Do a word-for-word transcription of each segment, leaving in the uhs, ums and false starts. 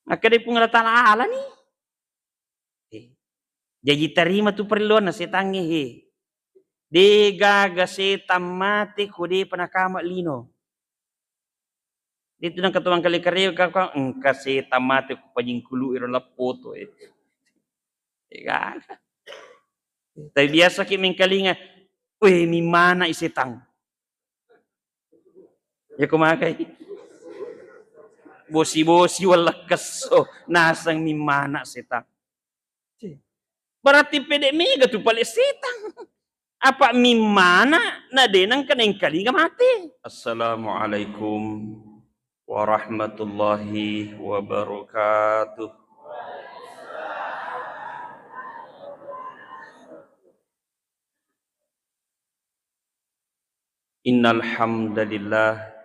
Makkeda Puang Allah Ta'ala, "Alani." Eh. Jaji tarima tu parelluanna setangnge, he. De gaga setang mate ko depa nakama lino. De tu nengka to mangkale kareo ka, ka, engka setang mate ko pajingkulu ero lappoto, eh. De gaga. Tapi biasa ki mengkalinga, "Weh, mimmana i setang." Yako magai. Bosi-bosi wallakkesso, naseng mimmana setang. Berarti pede mega tu pale setang. Apa mimmana na de nengka nengkalinga mate. Assalamualaikum warahmatullahi wabarakatuh. Innal hamdalillah,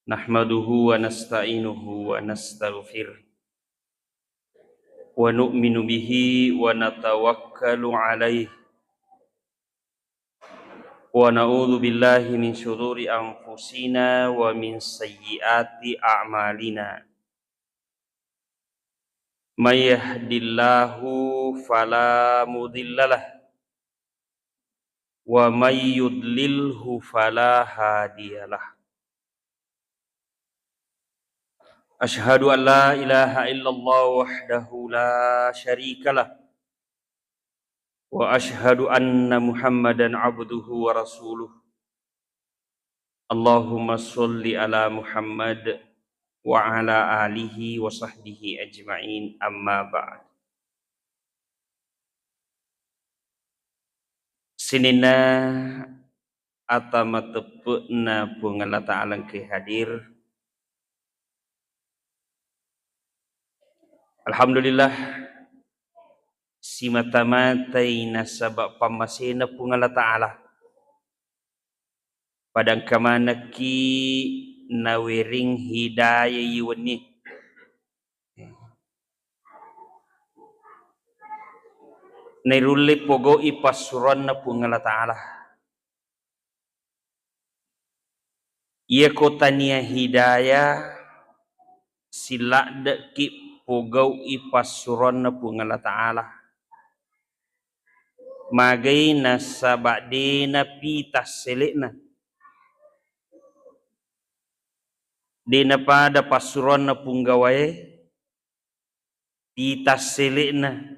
nahmaduhu wa nasta'inuhu wa nastaghfir, wa nu'minu bihi wa natawakkalu alaih, wa na'udzu billahi min syururi anfusina wa min sayyiati a'malina. May yahdillahu fala mudhillalah, wa may yudlilhu fala hadiyalah. Asyhadu an la ilaha illallah wahdahu la syarikalah, wa asyhadu anna Muhammadan abduhu wa rasuluh. Allahumma sholli ala Muhammad wa ala alihi wa sahbihi ajma'in, amma ba'd. Sininna ata mateppe'na Puang Allah Ta'ala engkae hadir. Alhamdulillah, simata-matai nasaba pammasena Puang Allah Ta'ala. Pada engka manekki nawereng hidayah iwenni. Nairulle pogau'i passuroanna Puang Allah Ta'ala. Iyako tania hidayah, siladde'ki pogau'i passuroanna Puang Allah Ta'ala. Magai nasaba de napita sele'na. De napada passuroanna punggawae, pita sele'na.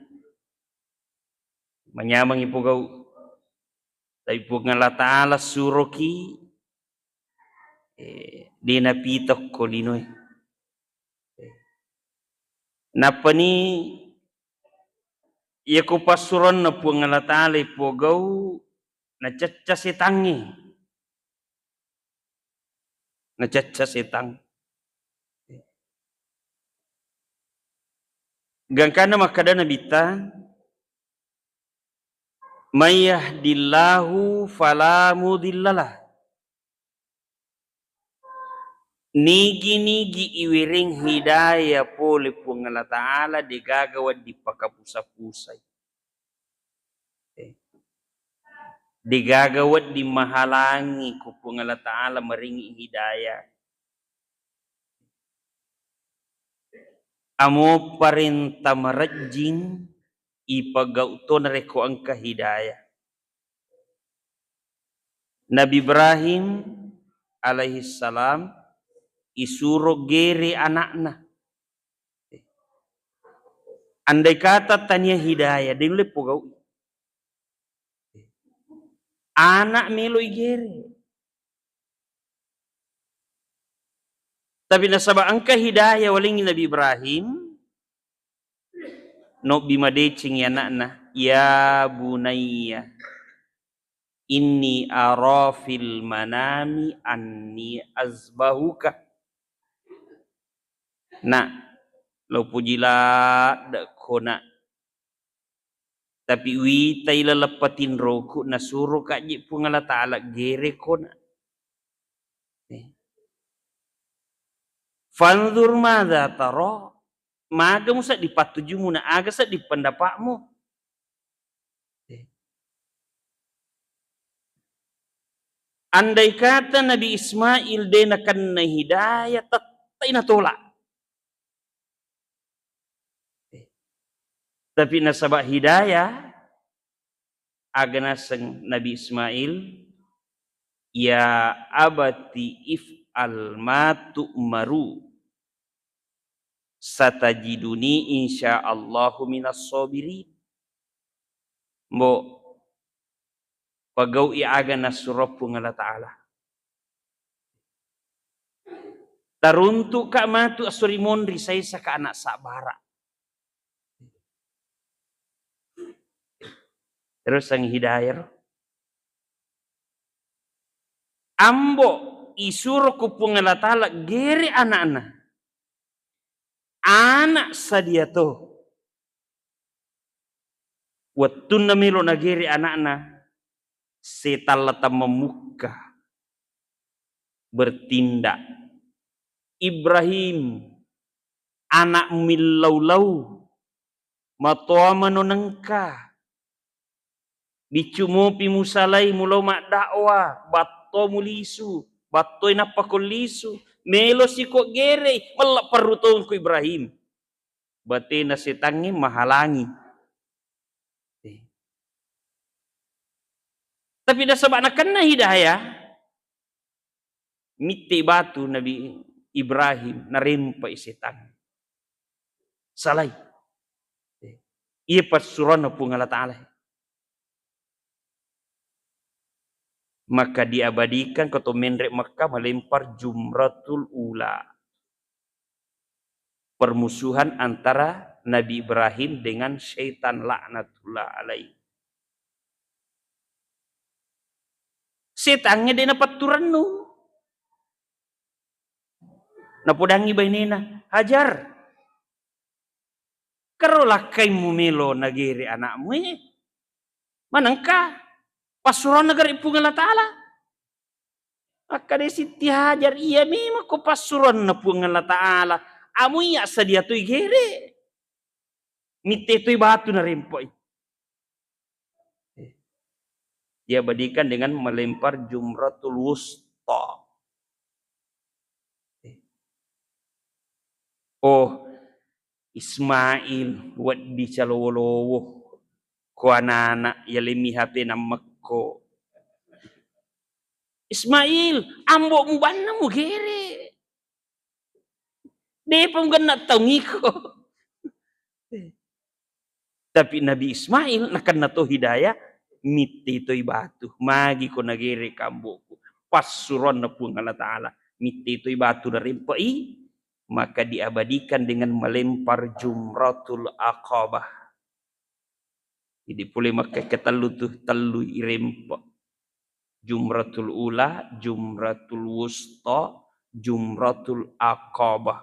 Manyameng ipogau. Tapi Puang Allah Ta'ala suroki, eh, de napita ko linoe. Nappani iyako passuroanna Puang Allah Ta'ala ipogau, nacecca setangnge. Nacecca setang. Gangkanna makkeda Nabitta, "May yahdillahu fala mudhillalah." Nigi-nigi iwereng hidayah pole Puang Allah Ta'ala, degaga wedding pakapusa-pusai. Eh. Degaga wedding mahalangi ko Puang Allah Ta'ala maringi hidayah. Amo parenta marejjing ipagau to narekko engka hidayah. Nabi Ibrahim alaihissalam isuro gere anakna. Andai kata tania hidayah, de nulle pogau'i. Anak melo igere. Tapi nasaba engka hidayah walengngi Nabi Ibrahim, nobbi madecengngi anakna, "Ya bunayya, inni ara fil manami anni azbahuka." Nak, lo puji ladde ko nak. Tapi witai laleng patinroku, nasuro kaji Puang Allah Ta'ala gere ko nak. Eh. Fanzur madza tara, maga musa dipattujumu na aga seddi pendapatmu. Andai kata Nabi Ismail de nakenna hidayah, tettai natolak. Tapi nasaba hidayah, aga naseng Nabi Ismail, "Ya abati if'al ma tu'maru, satajiduni insyaallahu minas sabirin." Mbok, pagau'i aga nassuro Puang Allah Ta'ala. Taruntu'ka matu esso ri monri, saisaka anak sabbara. Terus sang hidayah ro. Ambo isuro ku Puang Allah Ta'ala gere anakna. Anak sadia to. Wettunna melo nagere anakna, setan la tammamukka bertindak. Ibrahim, anak millau-lau, matoa mano nengka. Biccu mopi musalai, mulao maddakwa, batto mulisu, battoi nappa ko lisu. Melo siko gerei, mella perru tongko Ibrahim. Batena setangnge mahalangi. Eh. Tapi nasaba nakenna hidayah, mittei batu Nabi Ibrahim, narempai setang. Salai. Eh. Iya passuroanna Puang Allah Ta'ala. Maka diabadikan ko to menre Mekah melempar jumratul ula. Permusuhan antara Nabi Ibrahim dengan syaitan laknatullah alaih. Setangnge de' napatturennu. Napodangngi bainena, "Hajar, kero lakkaimmu melo nagere anakmu e? Manengka passuroanna gare Puang Allah Ta'ala." Makkeda Sitti Hajar, "Iya memang ko passuroanna Puang Allah Ta'ala, amu iya sadia toi gere. Mitte toi batu narempoi." Diabadikan dengan melempar jumratul wusta. Oh, Ismail, wedding calowo-lowo ko anana, yalemi H P nammekko. Ismail, ambo'mu banna mugere. De'pa mugenna taung iko. Tapi Nabi Ismail nakenna to hidayah, mitte toi batu. Magi ko nagere kamboku. Passuroanna Puang Allah Ta'ala. Mitte toi batu narempe'i, maka diabadikan dengan melempar jumratul aqabah. Jadi pole makkekke tellu tu, tellu irempe. Jumratul ula, jumratul wusta, jumratul aqabah.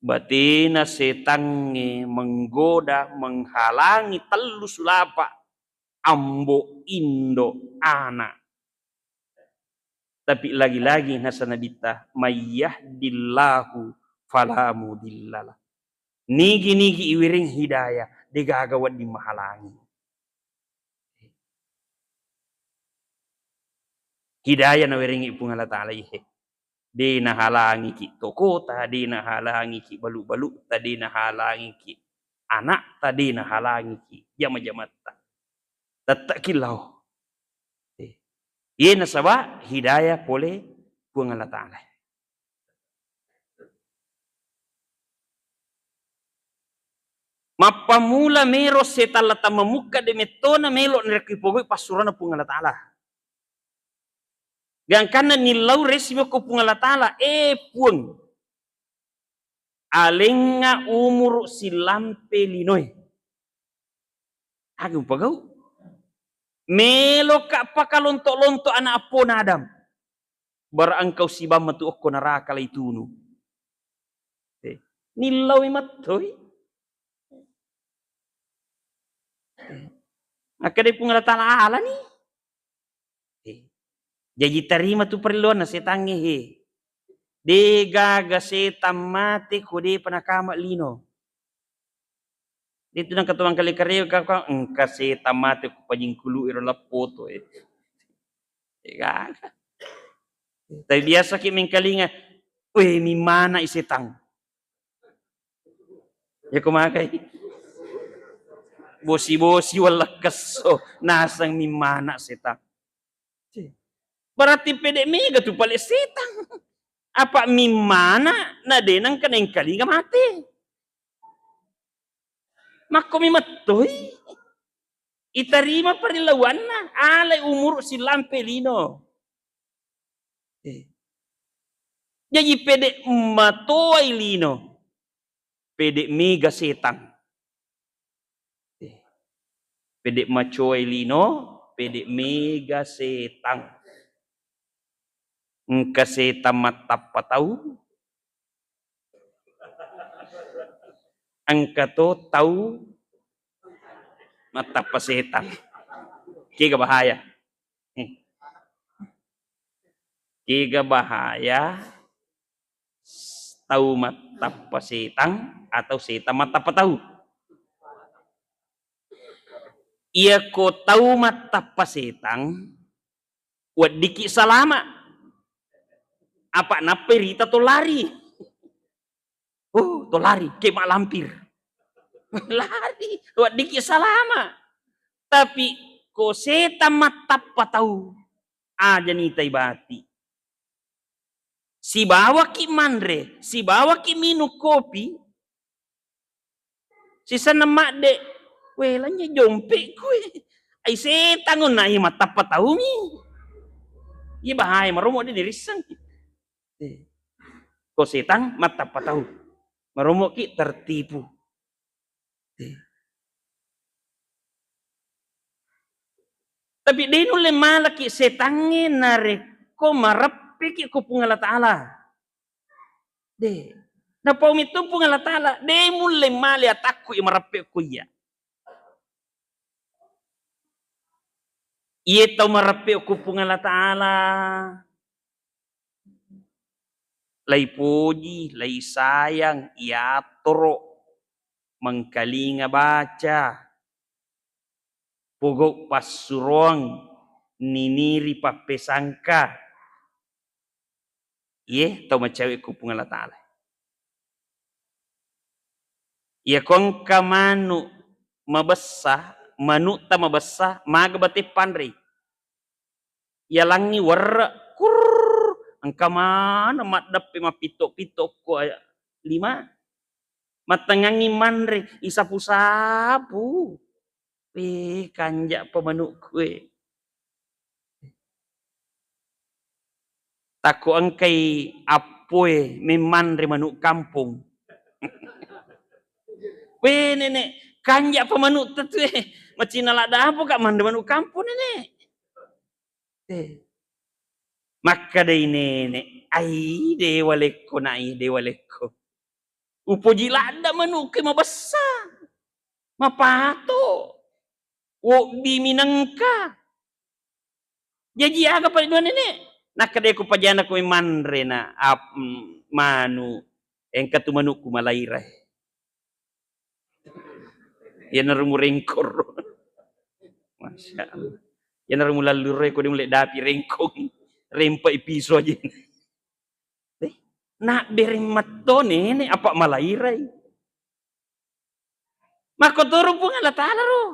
Batena setangnge menggoda, menghalangi tellu sulapa, ambo, indo, ana. Tapi lagi-lagi nasa Nabitta, "May yahdillahu fala mudhillalah." Nigi-nigi iwereng hidayah, degaga wedding mahalangi. Hidayah nawerengngi Puang Allah Ta'ala ihe. De' nahalangiki tokota, de' nahalangiki balu-balutta, de' nahalangiki anakta, de' nahalangiki jama-jamatta. Tette'ki lao. Eh. Iye nasaba hidayah pole Puang Allah Ta'ala. Mappamula mero setang la tammamukka de' mettona melo narekko ipogau'i passuroanna Puang Allah Ta'ala. Gangkanna nillau resimo ko Puang Allah Ta'ala, eh Puang, alengnga umuru sillampe linoe. Aga upagau? Meloka pakalonto-lonto ana' appona Adam. Bara engkau sibang matu okko naraka laitunu. Eh, nillaui mattoi. Eh, makkedai Puang Allah Ta'ala, alani. Eh, jaji tarima tu parelluanna setangnge he. De' gaga setang mate ko de'pa nakama lino. De'tu nengka to mangkale-kalewe ka, ka, engka setang mate ko pajingkulu ero lappoto, eh. De' gaga. Tapi biasaki mengkalinga, "Weh, mimmana i setang." Iya ko magai. Bosi-bosi wallekkesso, naseng mimmana setang. Berarti pede mega tu pale setang. Apa mimmana na de nengka nengkalinga mate. Makkomi mettoi. Itarima parillauanna, alai umuru silampe lino. Eh. Jaji pede matoai lino, pede mega setang. Eh. Pede macoai lino, pede mega setang. Engka setang mattappa tau, engka to tau mattappa setang. Kega bahaya. Eh. Kega bahaya tau mattappa setang atau setang mattappa tau. Iyako tau mattappa setang, weddikki salama. Apa nappai rita to lari. Oh, to lari, ke malampir. Lari, weddikki salama. Tapi ko setang mattappa tau, aja nitai bati. Sibawaki manre, sibawaki minung kopi, sisenna madde, "We, lanye jompe kue. Ai setang onna, ai mattappa taumi." Iya bahaya, maromo de dirisseng. Eh. Ko setang mattappa tau, maromoki tertipu. Eh. Tapi de nulle malaki setangnge narekko mareppeki ko Puang Allah Ta'ala. De. Napaumi tu Puang Allah Ta'ala, de mulle male atakku i mareppe ko iya. Iye tau mareppe ko Puang Allah Ta'ala, laipoji, laisayang, iatoro, mengkalinga baca, pogau passuroang, niniri pappesangka. Iye tau macawe ku Puang Allah Ta'ala. Iya ko engka manu mabessa, manutta mabessa, maga bate panrei. Yalangngi werre, kurr, engka maneng maddeppe mappitto-pitto ko aya lima. Mattengngangngi manre, isapu-sapu. Weh, kanja'pa manukku e. Takko engkai appoe memmanre manuk kampong. Weh, Nenek, kanja'pa manukta tu e. Macinna ladda apoka manre manuk kampong, Nenek? Eh. Makkedai nenek, "Ai, de walekko, Nak, ai, de walekko. Upoji ladda manukku e mabessa. Mapato. Wobbi minengka. Jaji aga paling dua, Nenek?" Nakkedai ku, "Pajana ko manre na ap-, mm, manu. Engka tu manukku malaira e." Iyanaro murengkoro. Masya Allah. Iyanaro mulalluroi ko de mulle dapi rengkong. Rempai piso aja. Eh, nabbereng metto nenek apa malairai. Makkotoro Puang Allah Ta'ala ro.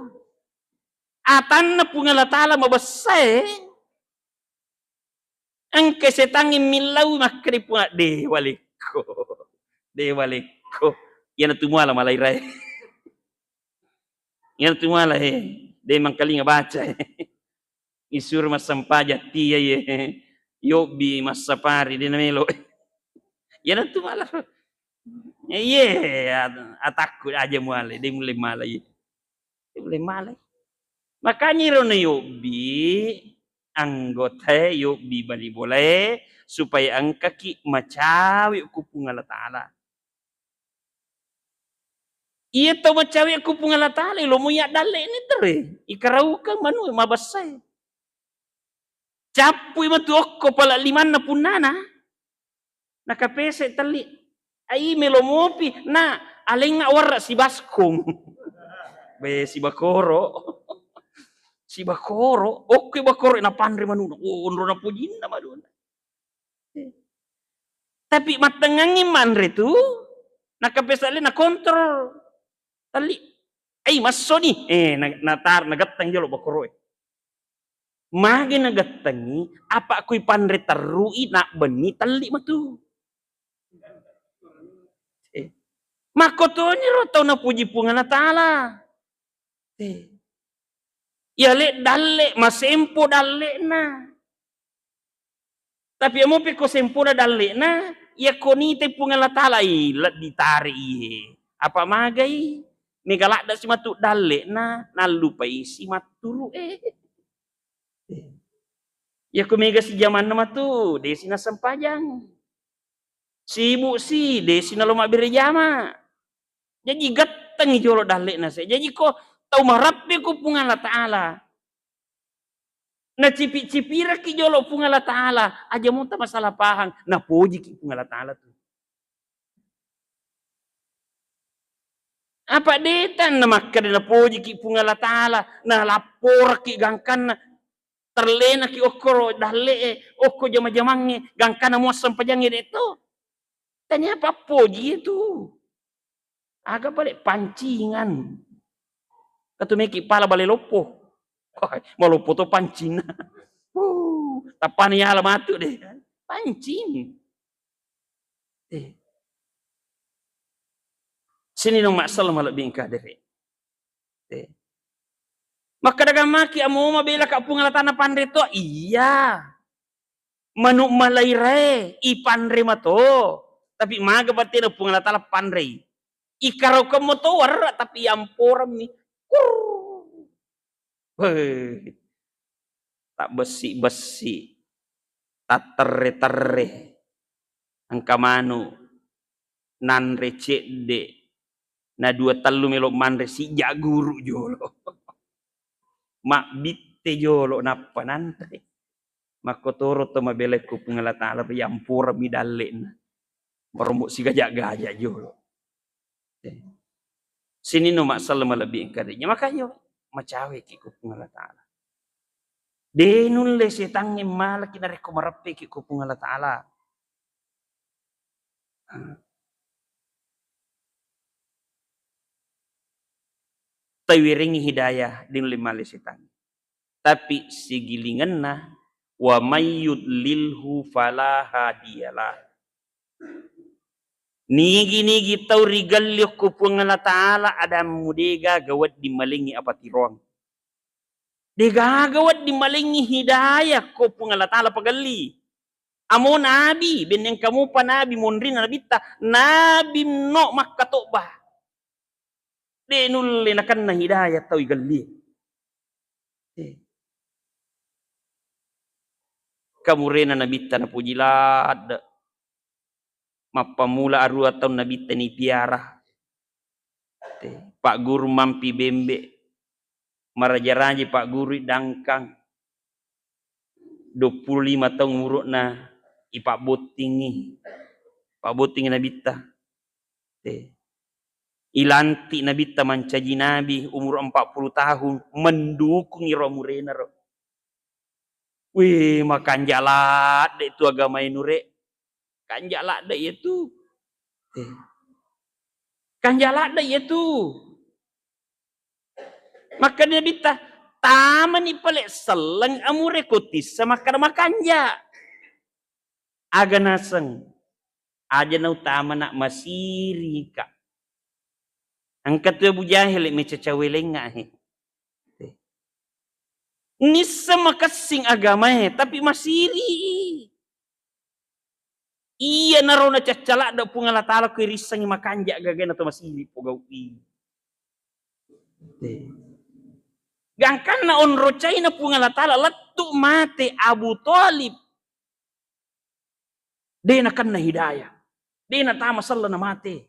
Atanna Puang Allah Ta'ala mabessa e. Engka setangnge millau makkeda Puang, "De walekko. De walekko." Iyanatu muala malaira e. Iyanatu muala e. De mangkalinga baca e. Isuro massempajang tia ye. Yobbi massapari de namelo. Iyanatu muala. Iye, at-, atakku aja muala, de mulle mala ye. Mulle malai. Makanya irono yobbi, anggotae yobbi bali bolae, supaya engkaki macawe ku Puang Allah Ta'ala. Iya tau macawe ku Puang Allah Ta'ala, lomo iya dalle ni tere, ikaraukang manu mabessae. Cappui matu okko pala limanna punnana. Nakapese telli. Ai melo mopi, na alengnga warra sibaskong. Be, sibakoro. Sibakoro, okko bakoro napanre manuna. Oh, onro napojinna manuna. Tapi mattengngangngi manre tu, nakapese telli nakontrol. Telli. Ei, massoni. Eh, na-, natar-, nagetteng jolo bokkoro'e. Magi nagettengi, apa kui panre terru'i, nabbenni telli matu. Eh. Makkotoniro tau napuji Puang Allah Ta'ala. Eh. Yale dalle, masempo dalle'na. Tapi amo pekko sempona dalle'na, yakko nitai Puang Allah Ta'ala, i, leddi tare iye. Apa magai? Mega ladda si matu dalle'na, nallupai si matturu, eh. Yakko mega si jamanna matu, de si nasempajang. Sibuk si, de si nalo mabbere jama. Jaji gettengi jolo dalle'na se. Jaji ko tau marappe ko Puang Allah Ta'ala. Nacipi-cipirakki jolo Puang Allah Ta'ala, aja muta masalah pahang, napojiki Puang Allah Ta'ala tu. Apa detan namakkeda napojiki Puang Allah Ta'ala, nalapporaki gangkanna, terlenaki okkoro dalle'e, okko jama-jamangnge, gangkana muasseng pajangnge de to. Tania pappoji tu. Aga pale pancingan. Katu meki pala bale loppo. Wah, maloppo to pancinna. Uh, tappani yala matu de. Pancing. Eh. Sini no masalah malebbi engka dere. Eh. Makkeda gammaki amo mabela ka Puang Allah Ta'ala panre to. Iya. Manu malairae ipanre mato, tapi maga batena Puang Allah Ta'ala panrei. Ikaraukeng mato warra, tapi yamporammi. Kurr. Weh. Tabbessi-bessi, tatterre-terre, engka manu nanre cedde, na dua tellu melo manre sijak guru jolo. Mabbitte jolo nappa nanre. Makkotoro to mabelai ko Puang Allah Ta'ala, yamporammi dalle'na. Marombo sigajak-gajak jolo. Eh. Sininno masalah malebbi engka de. Makanya macaweki ko Puang Allah Ta'ala. De nulle setangnge malaki narekko marappeki ko Puang Allah Ta'ala. Taiwerengi hidayah, de nulle male setang. Tapi sigilingenna, "Wa may yudlilhu fala hadiyalah." Nigi-nigi tau rigelli okko Puang Allah Ta'ala, adammu degaga wedding malengngi apatiroang. Degaga wedding malengngi hidayah ko Puang Allah Ta'ala pagelli. Amo nabi, benneng kamupa nabi monrina nabitta, nabi no makkatobba. De nulle nakenna hidayah tau igelli. Eh. Kamurena nabitta napuji ladde. Mappamula arua taung nabitta nipiara. Te, pagguru mampi bembe. Maraja-raja pagguru dangkang. Duappulo lima taung umuru'na ipabbottingi. Pabbottingi nabitta. Te. Ilanti nabitta mancaji nabi umur empat puluh tahun, mendukungi ro murena ro. Wih, makanja ladde tu agama nure. Kanja ladde iyatu. Eh. Kanja ladde iyatu. Makkeda nabitta, tamani pale selleng amure ko tissa makkeda makanja. Aga naseng, aja nautamana masirika. Engka tu Abu Jahil mecacawelengnga he. Nisseng makessing agamae, tapi masiri. Iyanaro nacacca ladde Puang Allah Ta'ala ko irissengngi makanja gagae na to masiri pogau'i. Gangkanna onro caina Puang Allah Ta'ala lettu mate Abu Thalib. De nakenna hidayah. De natama selleng na mate.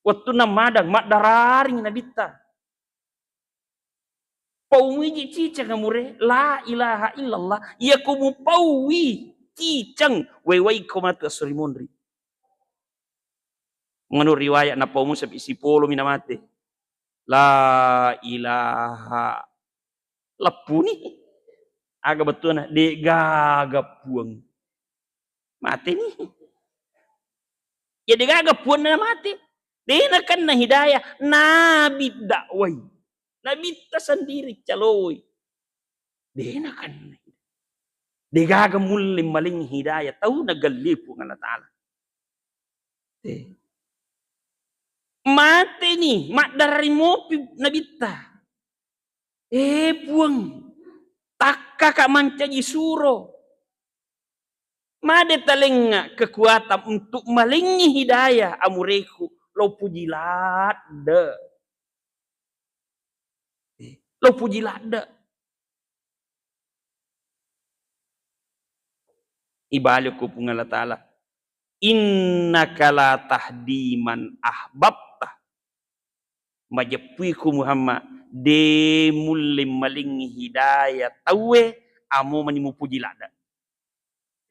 Wettunna madang, maddararing nabitta. Paumuiji ciceng amure, la ilaha illallah. Iya ko mupaui ciceng, wai-wai ko matu esso ri monri. Menurut riwayat, napaumu sepi sipolo mi namate. La ilaha. Leppuni. Aga bettuanna? De gaga puang. Mateni. Ya de gaga puanna mate. De' nakenna hidayah, nabi dakwai. Nabitta sendiri caloi. De' nakenna. De'gaga mulle malengngi hidayah tau nagelli Puang Allah Ta'ala. Eh. Mateni, maddarari mopi nabitta. Eh, Puang, takkaka mancaji suro. Made talengnga kekuatan untuk malengngi hidayah amureku, lo puji ladde. Eh, lo puji ladde. Ibali ko Puang Allah Ta'ala, "Innaka la tahdi man ahbabta." Majeppuiku Muhammad, de' mulle malengngi hidayah tauwe, amo mani mupuji ladde.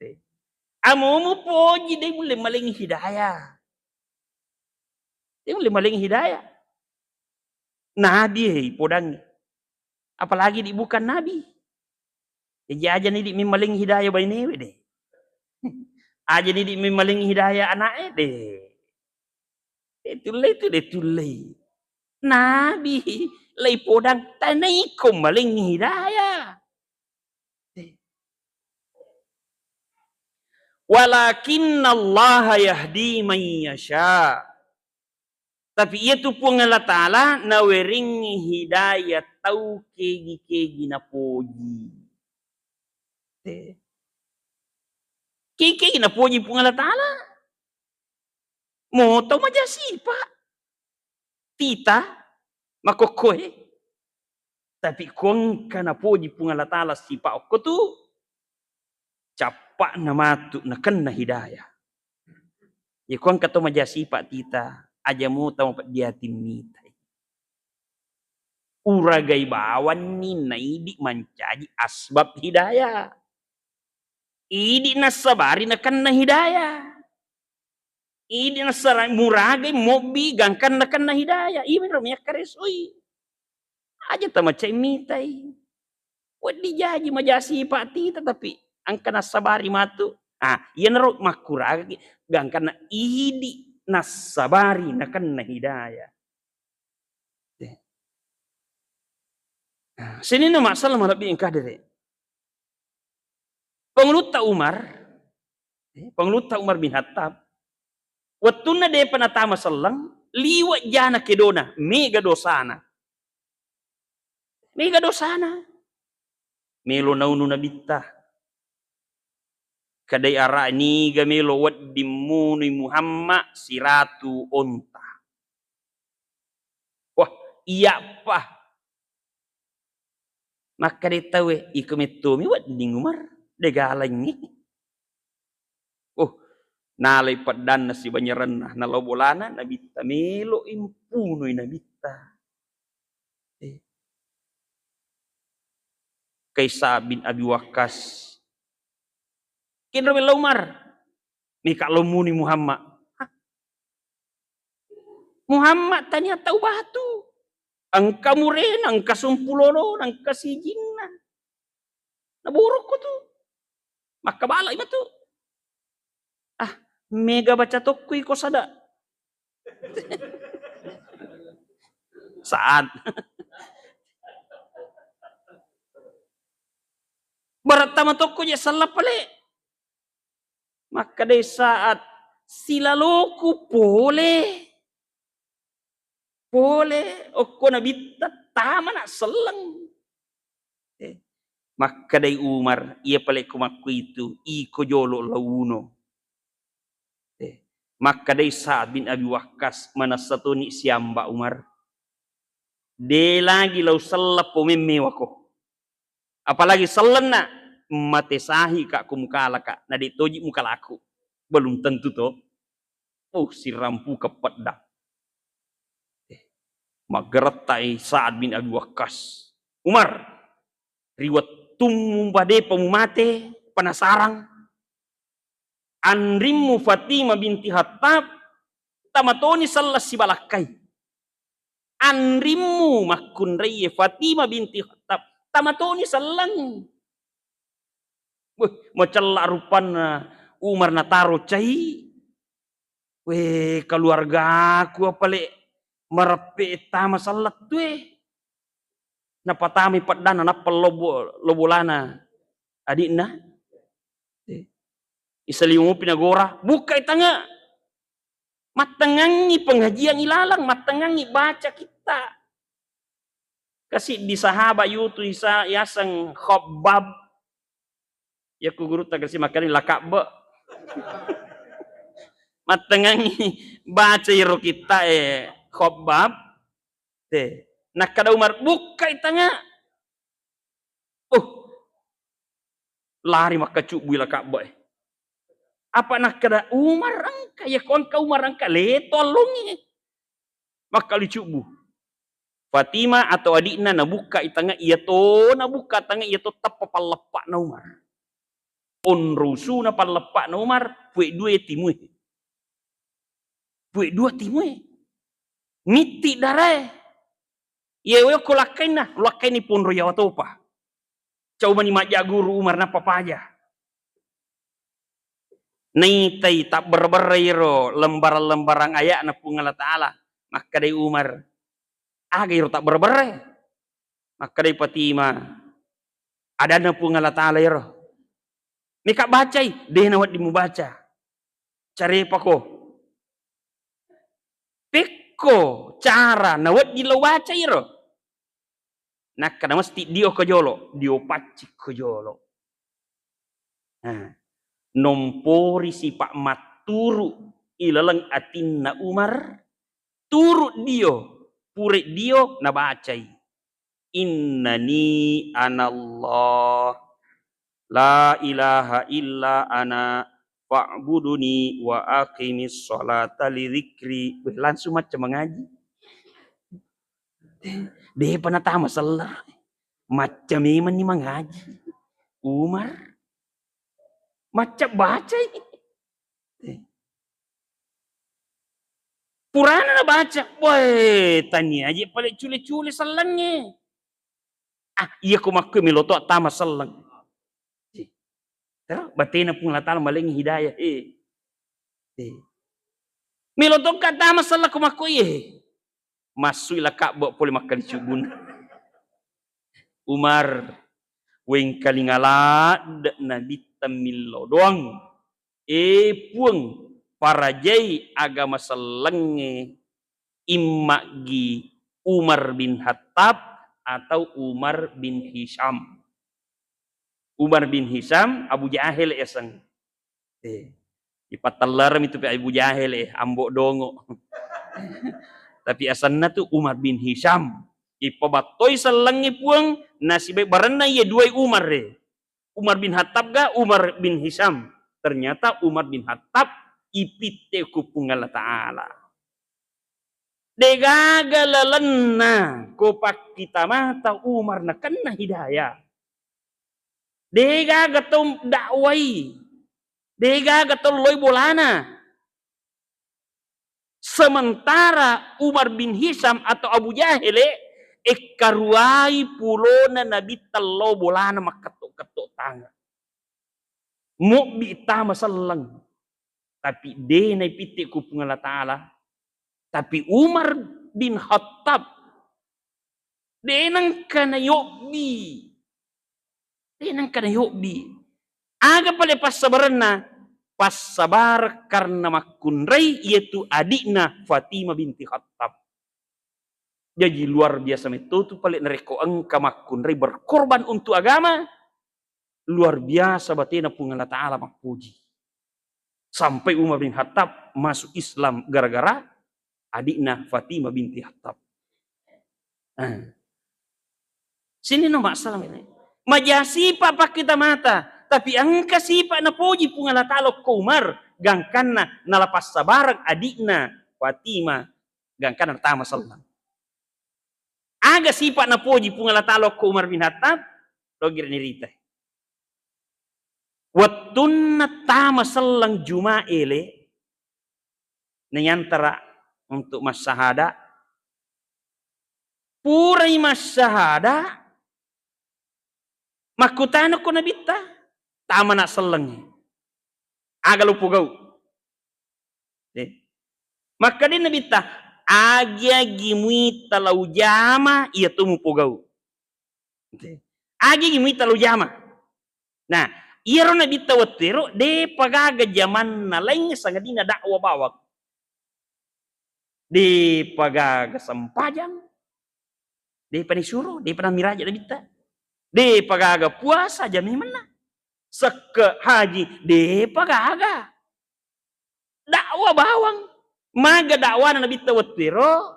Eh. Amo mupoji de' mulle malengngi hidayah. De' mulle malengngi hidayah. Nabi, eh, ipodangngi. Apalagi di bukan nabi. Jaji aja ni di memmalengngi hidayah bainewe de. Aja ni di memmalengngi hidayah anaknya de. De' tullei tu, de' tullei. Nabi, lai podang tanaiko malengngi hidayah. Walakinnallaha yahdi man yasha. Tapi iyatu Puang Allah Ta'ala nawerengngi hidayah tau kegi-kegi napoji. Eh. Kegi-kegi napoji Puang Allah Ta'ala. Moto maja sipa. Tita, makokkoe. Tapi ko engka napoji Puang Allah Ta'ala sipa okko tu, cappa'na matu nakenna hidayah. Iya ko engka to maja sipa tita, aja mota mapeddi ati mitai. Uragai bawanni naidi mancaji asbab hidayah. Idi nassabari nakenna hidayah. Idi nassara-, muragai mobbi gangkanna kenna hidayah. Iyaro miyakkaresoi. Aja tamacai mitai. Wedding jaji maja sipa tita tapi engka nassabari matu. Ah, iyanaro makkuragaki gangkanna idi nassabari nakenna hidayah. Eh. Ah, sininna masalah malebbi engka dere. Pangulutta Umar, eh, Pangulutta Umar bin Khattab, wettunna depa natama selleng, liwe' jana kedona, mega dosana. Mega dosana. Melo naunu nabitta. Kadai ara niga melo wedding munui Muhammad siratu onta. Wah, iyappa. Makkeda tauwe, "Iko mettomi wedding Umar, de' galengngi." Oh, nalai peddanna sibanyarenna, nalao bolana, nabitta melo impunui nabitta. Eh. Kaisa bin Abi Waqqas. Kenro melo Umar. Mika lo muni Muhammad. Hah? Muhammad tania tau batu. Engka murena, engka sumpulolona, engka sijinna. Naborokko tu. Makkabala matu. Ah, mega baca tokko iko sada. Saat. Baratta matokko je sella pale. Makkedai Sa'ad, "Silaloku pole. Pole okko nabitta tamana selleng." Eh, makkedai Umar, "Iya pale ko makkuitu, iko jolo launo." Eh, makkedai Sa'ad bin Abi Waqqas, "Manessa toni siamba Umar. De lagi lau selleng pomemmewako." Apalagi sellenna, mate sahi ka ko mukalaka, na de toji mukalaku. Belum tentu to. Oh, sirampu kepeddang. Eh, maggerettai Sa'ad bin Abi Waqqas. Umar, ri wettummu padepa mumate, penasarang. Anrimmu Fatimah binti Khattab, tamatoni selleng sibalakkai. Anrimmu makkunraie Fatimah binti Khattab, tamatoni selleng. Weh, macella rupanna Umar nataro cai. "Wé, keluargaku apa lé mareppe tama sellettu é." Napatamai peddanna, nappa lobo-, lobolana adi'na. Eh, isalimupi nagora, "Bukkai tange." Mattengngangngi pengajian ilaleng, mattengngangngi baca kitta. Kasi di sahabat yutu isa-, yaseng Khabbab. Yakku gurutta kasi makkeda lakabbe. Mattengngangngi baca iro kitta e Khabbab. Te. Nakkeda Umar, "Bukkai tange." Oh. Lari makkacubbui lakabbe e. Apa nakkeda Umar engka, yakko engka Umar engka, leto allongnge. Makkalicubbu. Fatima atau adi'na nabukka i tange, iyato nabukka tange iyato tappa palleppa'na Umar. Onro usuna palleppa'na Umar, pue dua timue. Pue dua timue. Mitti darae. Iye weo ko lakkainna, lakkaini ponro yawa topa. Cau mani majja guru Umar nappa paja. Naitai tabberre-berre iro lembarang-lembarang aya'na Puang Allah Ta'ala. Makkedai Umar, "Aga iro tabberre-berre?" Makkedai Fatima, "Adanna Puang Allah Ta'ala iro." "Meka bacai." "De' nawedding mubaca. Carepako." Pekko cara nawedding lo baca iro. Nakkeda mesti dio ko jolo, dio paccing ko jolo. Nah, nompori sipa' matturu ilaleng atinna Umar, turu dio, pure dio nabacai. "Innani anallah, la ilaha illa ana, fa'buduni wa aqimis sholata li dzikri." Weh, langsung macca mangaji. De'pa natama selleng. Macca memenni mangaji. Umar. Macca bacai. Purana nabaca, "Woi, tania aja pale cule-cule sellengnge." Ah, iya ko makkue melo to tama selleng. Eh, tero batena Puang Allah Ta'ala malengi hidayah. Eh. Eh. Melo to ka tama selleng ko makkue. Massui lakabbe pole makkali cubun. Umar, wengkalinga ladde nabitta millau doang. Eh Puang, parajai agama sellengnge immaggi Umar bin Khattab atau Umar bin Hisham. Umar bin Hisham, Abu Jahil eseng. Eh, ipattellereng itu pe Abu Jahil, eh, ambo dongo. Tapi asenna tu Umar bin Hisham. Ipabattoi sellengnge Puang, nasibai barenna iya duai Umar, eh. Umar bin Khattab ga Umar bin Hisham? Ternyata Umar bin Khattab ipitte ku Puang Allah Ta'ala. Degaga lalenna ko pakkitamata Umar nakenna hidayah. Degaga tau dakwai. Degaga tau loi bolana. Sementara Umar bin Hisham atau Abu Jahil, ekkaruai pulona Nabitta lao bolana makketto-ketto tange. Mobbi tama selleng. Tapi de naipitte ku Puang Allah Ta'ala. Tapi Umar bin Khattab de nengka nayobbi. De nengka nayobbi. Aga pale passabarenna? Passabareng karena makkunrai, yaitu adikna Fatimah binti Khattab. Jaji luar biasa metto tu pale narekko engka makkunrai berkorban untuk agama, luar biasa batena Puang Allah Ta'ala mappuji. Sampai Umar bin Khattab masuk Islam gara-gara adikna Fatimah binti Khattab. Eh. Sini no masalah ini. Maja sipa pakkitamata, tapi engka sipa napoji Puang Allah Ta'ala ko Umar, gangkanna nala passabareng adikna Fatimah, gangkanna tama selleng. Aga sipa napoji Puang Allah Ta'ala ko Umar bin Khattab, logi nirita. Wettunna tama selleng Juma ele, nayantara untuk massahada, purai massahada, makkutana ko Nabitta, tamana sellengnge. Aga lo pogau? Eh, Makkeda Nabitta, "Agi-agi muita lao jama, iya to mupogau." Agi-agi muita lao jama. Nah, iyaro Nabitta wettuero depa gaga jamanna laing sangadinna dakwah bawang. Depa gaga sempajang, depa nisuro, depa namiraja Nabitta. Depa gaga puasa, jami menna. Sekke haji, depa gaga. Dakwah bawang. Maga dakwana Nabitta wettuero?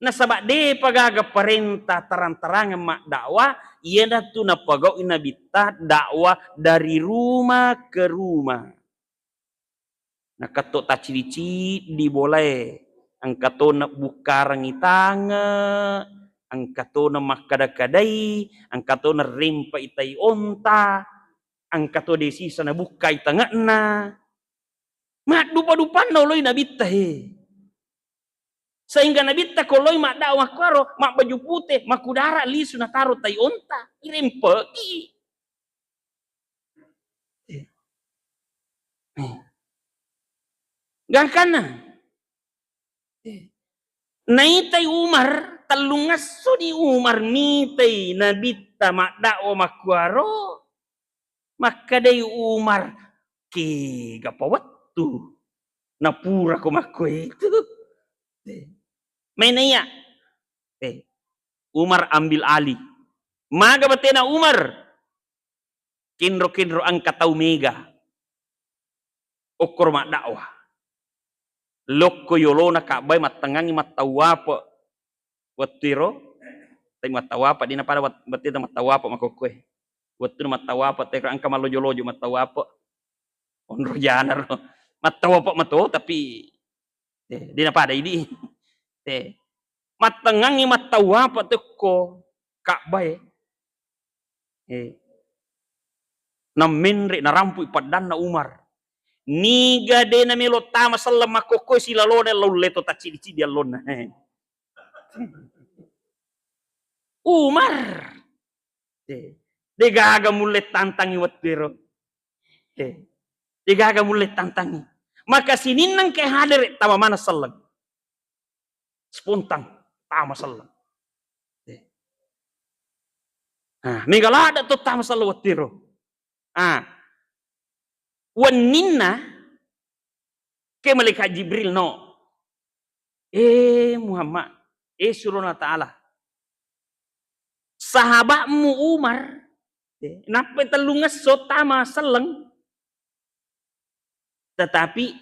Nasaba depa gaga parenta terang-terangan maddakwah, iyanatu napogau'i Nabitta dakwah dari rumah ke rumah. Nakatto taccidi-cidi bolae, engka to nabbukkarengngi tange, engka to namakkada-kadai, engka to narempai tai onta, engka to de sisa nabukkai tange'na. Maddupa-dupanna oloi Nabitta he. Sehingga Nabitta ko loi maddakwah makkuaro, mabbaju pute, makudara lisu nataro tai onta, irempeki. Eh. Eh. Gangkanna. Eh. Naitai Umar, tellungesso ni Umar mitai Nabitta maddakwah makkuaro. Makkedai Umar, "Kega pa wettu napura ko makkuetu?" Eh. Maina iya. Eh. Umar ambil alih. Maga batena Umar? Kenro-kenro engka tau mega okkoro maddakwah. Lokko yolona Ka'bae mattengngangngi mattawwape. Wettuero, tapi mattawwape, dena pada wat-, wettuta mattawwape makokkoe. Wettuna mattawwape, tero engka mallojo-lojo mattawwape. Onro janaro. Mattawwape mato, tapi, eh, dena pada idi. Eh. Mattengngangngi mattawwape tekko Ka'bae. Eh. Nammenre, narampui paddanna Umar. Niga de namelo tama selleng makkokkoe silalona lao letto taccidi-cidi allonna. Eh. Umar. Eh. Degaga mulle tantangi wettuero. Eh. Degaga mulle tantangi. Maka sininna engka hadere tama maneng selleng. Spontan, tama selleng. Eh. Ah, mega ladde to tama selleng wettuero. Ah. Wenninna ke malaikat Jibril no. Eh, Muhammad, eh, surona Ta'ala. Sahabatmu Umar, eh, nappai tellungesso tama selleng. Tetapi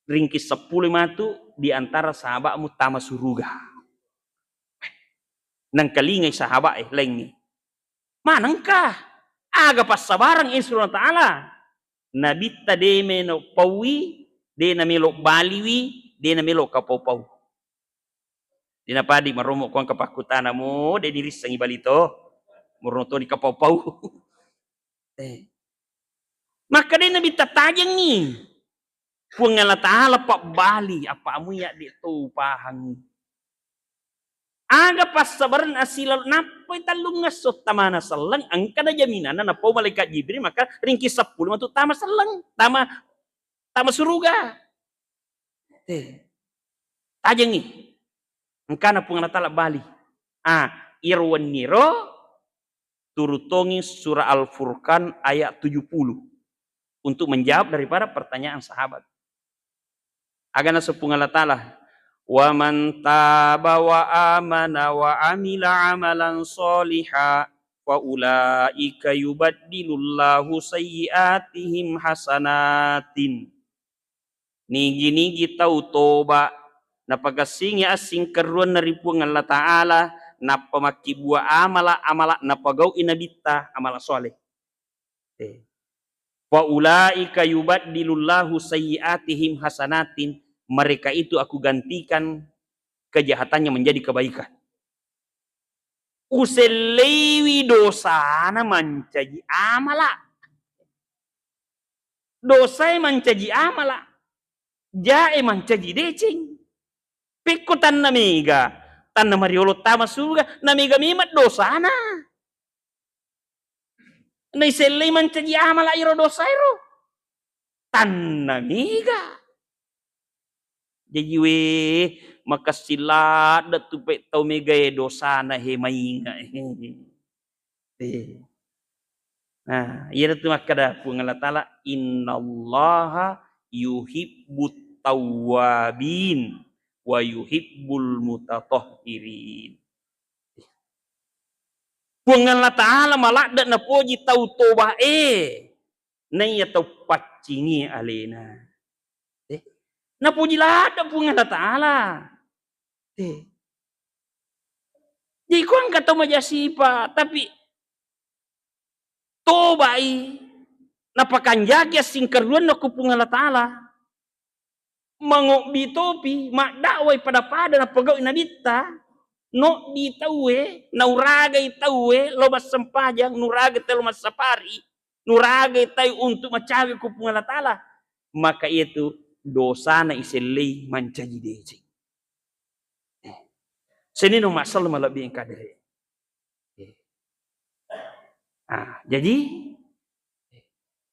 ringki seppulo matu di antara sahabatmu tama suruga. Nengkalingai sahabat e laingnge. Manengka? Aga passabareng Isra Ta'ala? Nabitta de melo paui, de namelo baliwi, de namelo kapau-pau. Dina padi maromo ko engka pakkutana mo, de dirissengi bali to. Morono to dikapau-pau. Eh. Makkeda Nabitta tajengngi. Puang Allah Ta'ala pabbali, apa amu ya de to upahangi. Aga passabareng asilal nappai tellungesso tamana selleng, engka na jaminanna napau malaikat Jibril, maka ringki seppulo matu tama selleng, tama, tama suruga. Eh. Tajengngi. Engkana Puang Allah Ta'ala bali. Ah, iro wenniro turu tongi surah Al-Furqan ayat tujuh puluh untuk menjawab daripada pertanyaan sahabat. Aga naseng Puang Allah Ta'ala, "Wa man taba wa amana wa amila amalan sholiha fa ulaika yubaddilullahu sayyi'atihim hasanatin." Nigi-nigi tau toba, napagassingi assingkerruanna ri Puang Allah Ta'ala, nappa makkibua amala-amala napagau'i nabitta, amala soleh. Eh. Fa ulaika yubaddilullahu sayyi'atihim hasanatin, mereka itu aku gantikan kejahatannya menjadi kebaikan. Uselleiwi dosana mancaji amala. Dosae mancaji amala. Jae mancaji deceng. Pekko tanna mega, tanna mariolo tama suruga, na mega memang dosana. Naisellei mancaji amala iro dosaero. Tanna mega. Jaji we, makessing ladde tu pe tau megae dosana he mainga. Eh. Nah, iyanatu makkeda Puang Allah Ta'ala, "Innallaha yuhibbut tawwabin wa yuhibbul mutatahhirin." Puang Allah Ta'ala maladde napoji tau tobae, naiya tau paccingi alena. Eh, napoji ladde Puang Allah Ta'ala. Eh. Jadi ko engka tau maja sipa, tapi tobai, napakanjaki assingkaruanna ku Puang Allah Ta'ala. Mangobbi topi, maddakwai pada-pada napogau'i nabitta, nobbi tauwe, nauragai tauwe lo massempajang, nuragai tau lo massapari, nuragai tau untuk macawe ku Puang Allah Ta'ala, maka iyatu dosana isellei mancaji deceng. Eh. Senino masallu malebbi engka dere. Eh. Ah, jadi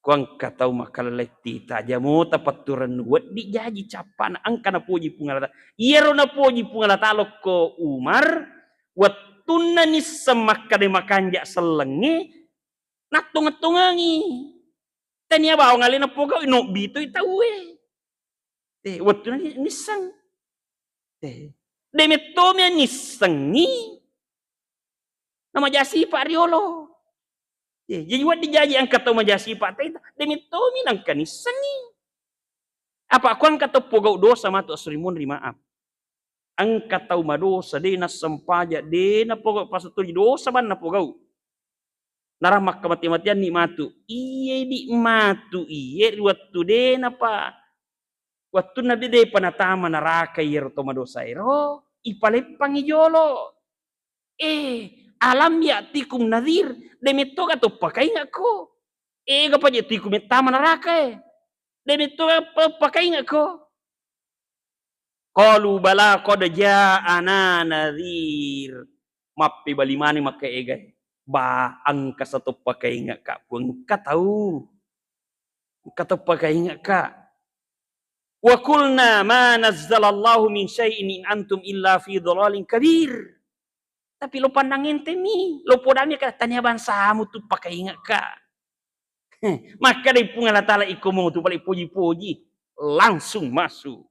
ko engka tau makaletti tajamo tapetturennu, wedding jaji cappana engka napoji Puang Allah Ta'ala. Iyaro napoji Puang Allah Ta'ala ko Umar, wettunna nisseng makkeda makanja sellengnge, nattongeng-tongengi. Tania bawang alena pogau, nobbi toi tauwe. Eh, wettuna ni-, nisseng. Eh, de mettomi nissengi. Namaja sipa riolo. Eh, jadi wedding jaji engka tau maja sipa taita, de mettomi nangka nissengi. Apa ko engka tau pogau dosa matu assuring monri maaf. Engka tau madosa, de nassempaja, de napogau, pasettuju dosa bang napogau. Narang makkamate-mateanni matu. Iye di matu iye ri wettu de napa, wettunna de, depa natama naraka iyaro to madosa ero, ipaleppangi jolo. Eh, alam ya'tikum nadhir, de mettoga to pakaingakko. Ega paje tiku mettama naraka e. De mettoga pe-, pakaingakko. Qalu bala qad ja'ana nadhir. Mappebali maneng makkaegae. Ba, engka sato pakaingakka, Puang, engka tau. Engka to pakaingakka. Wa qulna ma nazzalallahu min syai'in in antum illa fi dhalalin kabir. Tapi lo pandang entemi, lo podami ka tania bangsamu tu pakaingakka. Heh, makkadai Puang Allah Ta'ala, iko mau tu pale poji-poji, langsung masuk.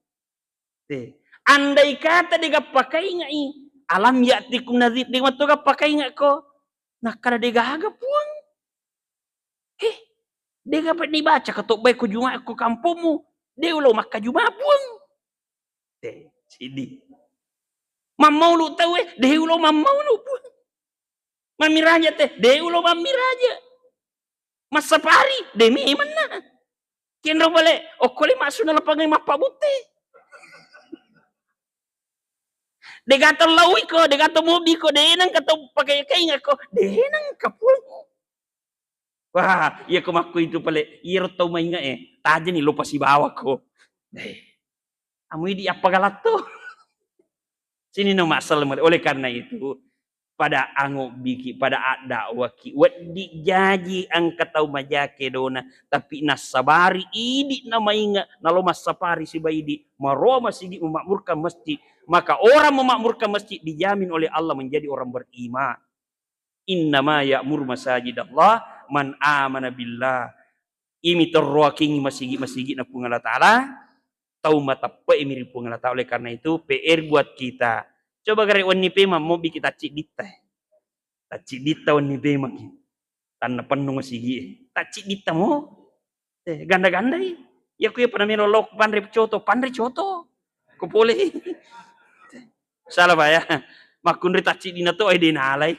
Te. Andai kata dega pakaingai, alam ya'tikum nadhir, dega mattoga pakaingakko, nakkada degaga Puang. Heh, dega pa dibaca katobbae ko Juma ko kampommu, de ulo makkajuma Puang. Te, sidi. Mammaulu tauwe, de ulo mammaulu Puang. Mammiraja te, de ulo mammiraja. Massapari, de memenna. Kenro bale, okkole maksudna lapangai mappabutte. Degato lauiko, degato mobiko, de nengka tau pakai kaingako, de nengka Puang. Wah, iya ko makkuitu pale, iyaro tau mainga e, tajani lo pasibawako. Eh. Amu idi appagalatto. Sini no masalah male. Oleh karena itu, pada angobbiki, pada addakwaki, wedding jaji engka tau maja kedona, tapi nassabari idi namainga, nalo massapari sibawa idi, maroa masigi memakmurkan masjid, maka orang memakmurkan masjid dijamin oleh Allah menjadi orang beriman. Innama ya'muru masajidallah man amana billah. Imi terroakingi masigi-masigi na Puang Allah Ta'ala, tau mateppe'i mi ri Puang Allah Ta'ala. Oleh karena itu, P R buat kita. Coba gare wenni pemang, mobbi kita cidditta. Taccidditta wenni pemang. Tanna pennu masigi. Taccidditta mo. Eh, ganda-gandai. Iya ku iya pada melo lao panre coto, panre coto. Ko pole. Salah, Pak, ya. Makkunri tacciddina to, eh, de nalai.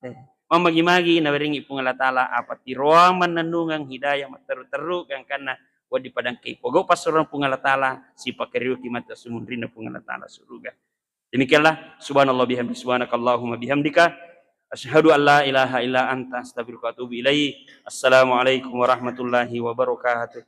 Eh, mammagi-magi nawerengi Puang Allah Ta'ala apa tiroang mannennungeng hidayah matteru-teru gangkanna wedding padangkei pogau passurang Puang Allah Ta'ala sipakariuki matu assumunrinna Puang Allah Ta'ala suruga. Demikianlah, subhanallah bihamdi, subhanakallahumma bihamdika, asyhadu an la ilaha illa anta, astaghfiruka wa atubu ilaik. Assalamualaikum warahmatullahi wabarakatuh.